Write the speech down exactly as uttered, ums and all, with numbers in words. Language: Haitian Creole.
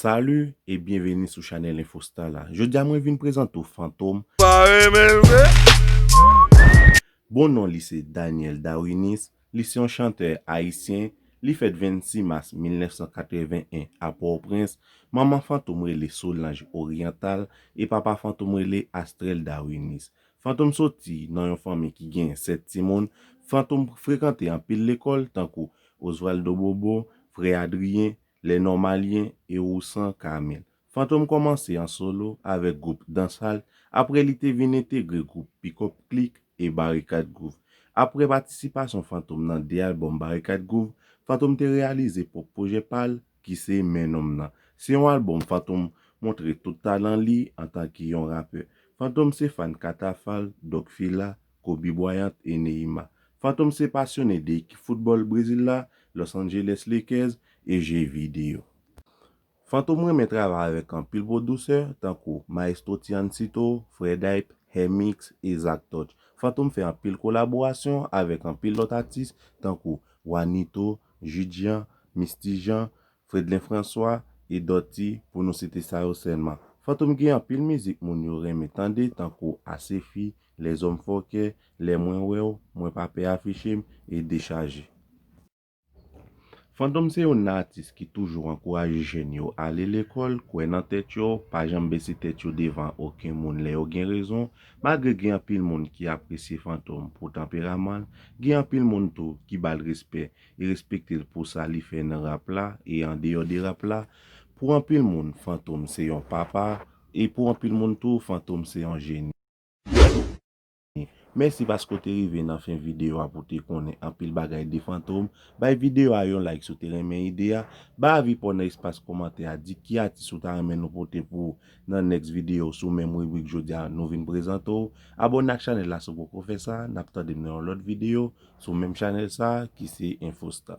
Salut e byenveni sou chanèl Infostar la. Jodi a mwen vin prezante w Fantom. Pa renmen l vre? Bon non li se Daniel Darwinis, li se yon chantè ayisyen, li fèt vennsis mas mil nèf san katreven en a Pòtoprens. Manman Fantom rele Solange Oriental e papa Fantom rele Astrel Darwinis. Fantom soti nan yon fanmi ki gen sèt timoun. Fantom frekante anpil lekòl tankou Osvaldo Bobo, Frè Adrien, Les Normaliens e Roussan Camille. Fantom kòmanse an solo avèk gwoup Dansal, apre li te vin entegre gwoup Pickup Click e Barikad Groove. Apre patisipasyon Fantom nan de albòm Barikad Groove, Fantom te reyalize pwòp pwojè pa l ki se Men Nonm Nan. Se yon albòm Fantom montre tout talan li antanke yon rapè. Fantom se fan Katafal, Doc Fila, Kobe Bryant e Neymar. Fantom se pasyone de ekip foutbòl Brezil la, Los Angeles Lakers, e je videyo. Fantom renmen travay avèk anpil pwodisè tankou Maestro Tiancito, Fred Hype, Hemix e Zach Touch. Fantom fè anpil kolaborasyon avèk anpil lòt atis tankou Wanito, Judjean, Misty Jean, Fredlin François e Dutty pou nou site sa yo sèlman. Fantom gen anpil mizik moun yo renmen tande tankou Asefi, Lèzòm Fòkè, Lè Mwen Wè W, Mwen Pa Pè Afiche M e Dechaje. Fantom se youn nan atis ki toujou ankouraje jèn yo ale lekòl, kwè nan tèt yo, pa janm bese tèt yo devan okenn moun lè yo gen rezon. Malgre gen anpil moun ki apresye Fantom pou tanperaman l, gen anpil moun tou ki ba l respè e respekte l pou sa li fè nan rap la e andeyò de rap la. Pou anpil moun, Fantom se yon papa, e pou anpil moun tou, Fantom se yon jeni. Mèsi paske w te rive nan fen videyo a pou w te konnen anpil bagay de Fantom. Bay videyo a yon like si w te renmen ide a. Bay avi pa w nan espas kòmantè a, di ki atis ou ta renmen nou pote pou w nan next videyo sou menm ribrik jodi a nou vin prezante w. Abòne ak chanèl la si w poko fè sa. N ap tande m nan yon lòt videyo sou menm chanèl sa a ki se Infostar.